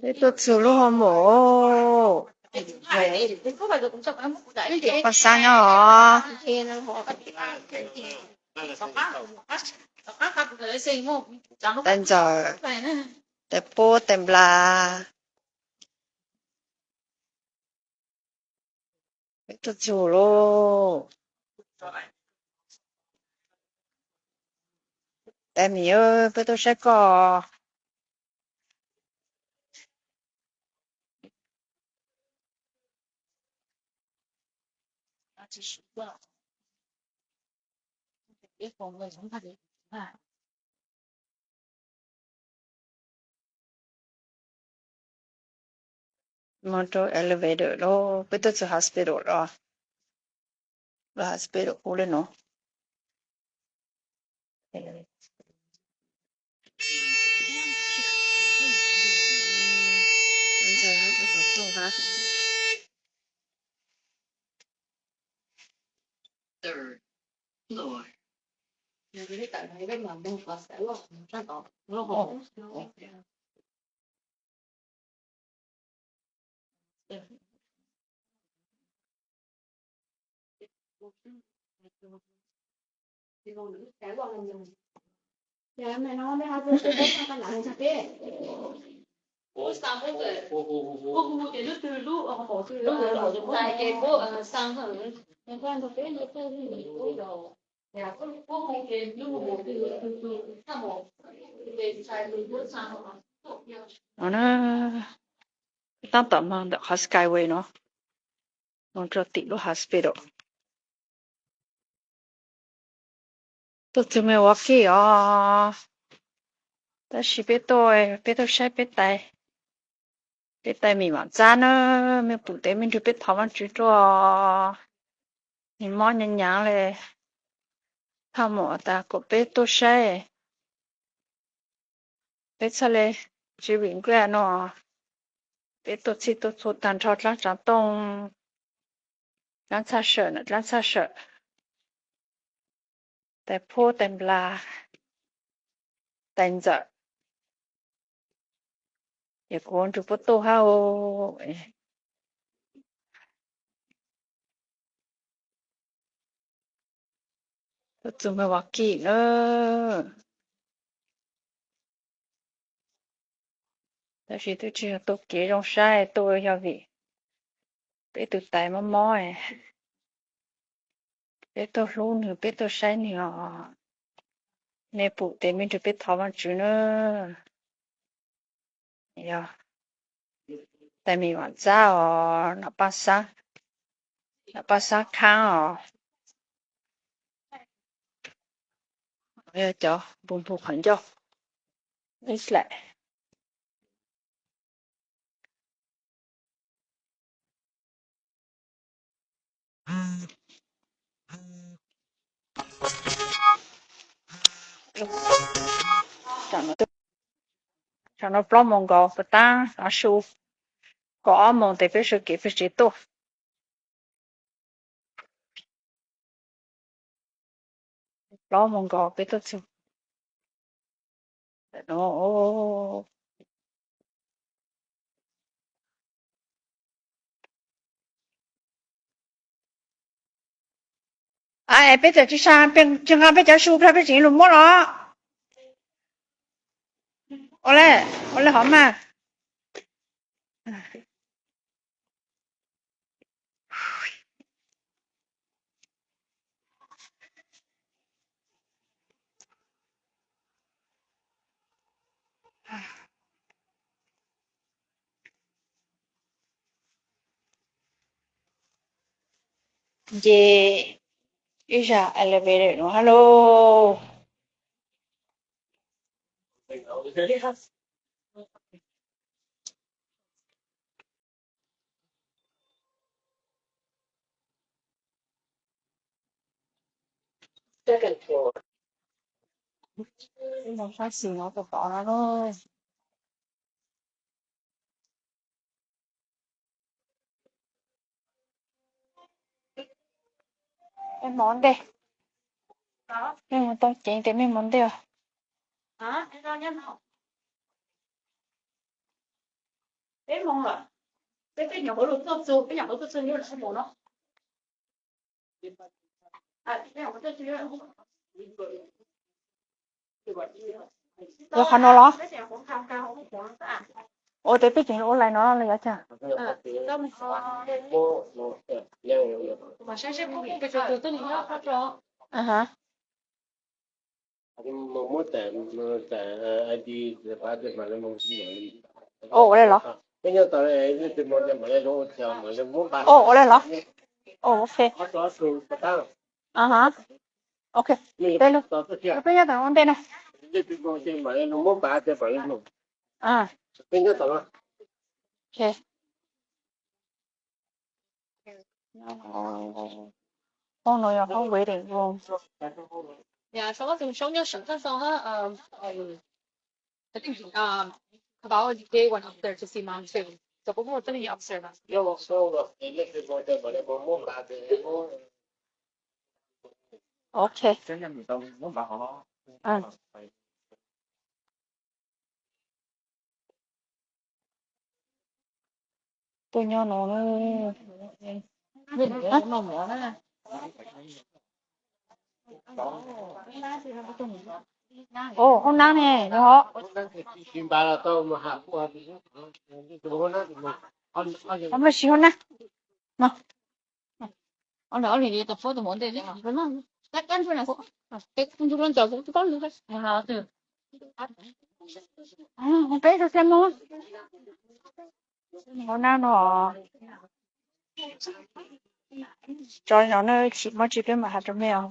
Peb tuaj txug lub hoo mom, paj xab nyob os. Tais ntxawm, tais pub, tais nplas. Peb tuaj txug lauj. Tais Mim, peb tuaj saib koj. Moog rau elevator lauj, peb tuaj txug hospital los. Lub hospital pub le nuav. No na, tab tom moog ntawm qhov Skyway no, moog rua tim lub hospital. Tuaj txug Milwaukee os, tab sis peb tuaj, peb tuaj saib peb tais, peb tais Mim Vam Txab na, mej pum tes mej nrug peb thov Vaajtswv rua, nwg mob nyaav nyaav le, thaj mum tas kuas peb tuaj saib, peb txhaj le tsw vim nqaj no, peb tuaj txhij tuaj txhua taag nrho dlaab tsaav tooj, dlaab txhaj sawm na dlaab txhaj sawm, tais pub tais nplas, tais ntxawm, es kuv nrug puab tuaj hab. Tuaj txug Milwaukee na, tab sis twb tsi yog tuaj kev zoo saib, tuaj yog vim peb tug tais mob mob, peb tuaj hlub nwg, peb tuaj saib nwg os. Mej pum tes mej nrug peb thov Vaajtswv na. Yog tais Mim Vam Txab os, nom Paj Xaab khaab os. Yog cov npug npug qhov ncauj ib slaim. Tsam no plaub moos nkaus, puas tab av su, kaum ob moos tes peb sawv kev peb tsev tuaj. Plaub moos nkaus peb tuaj txug. Peb txawm tsi sa, tsi nqa peb cov su, peb tseem lug muab los. Ua le, ua le hov mas. Nce ib zag elevator no hab lauj. Mus sab xis no tus tod no lauj. Mej mov ntej, mej mus tau ceev tes mej mov ntej os. Peb moos lawm. Peb peb nyuam qhuav lug tuaj txug, peb nyuam qhuav tuaj txug yuav lug moos no. Yog qhov no los? Ua tes peb tseem ua lais no los yog cas? Ua li los? Ua li los? Ok. Peb lug, peb nyob tom ua ntej no. Hoob no yog hoob waiting room. Ok. Tuaj nyob no. Ua hoob nab ne, yog hoob nab. Peb tug xab mub. Hoob nab no. Tso no na, tsis muaj tsis peb mam has rau mej os.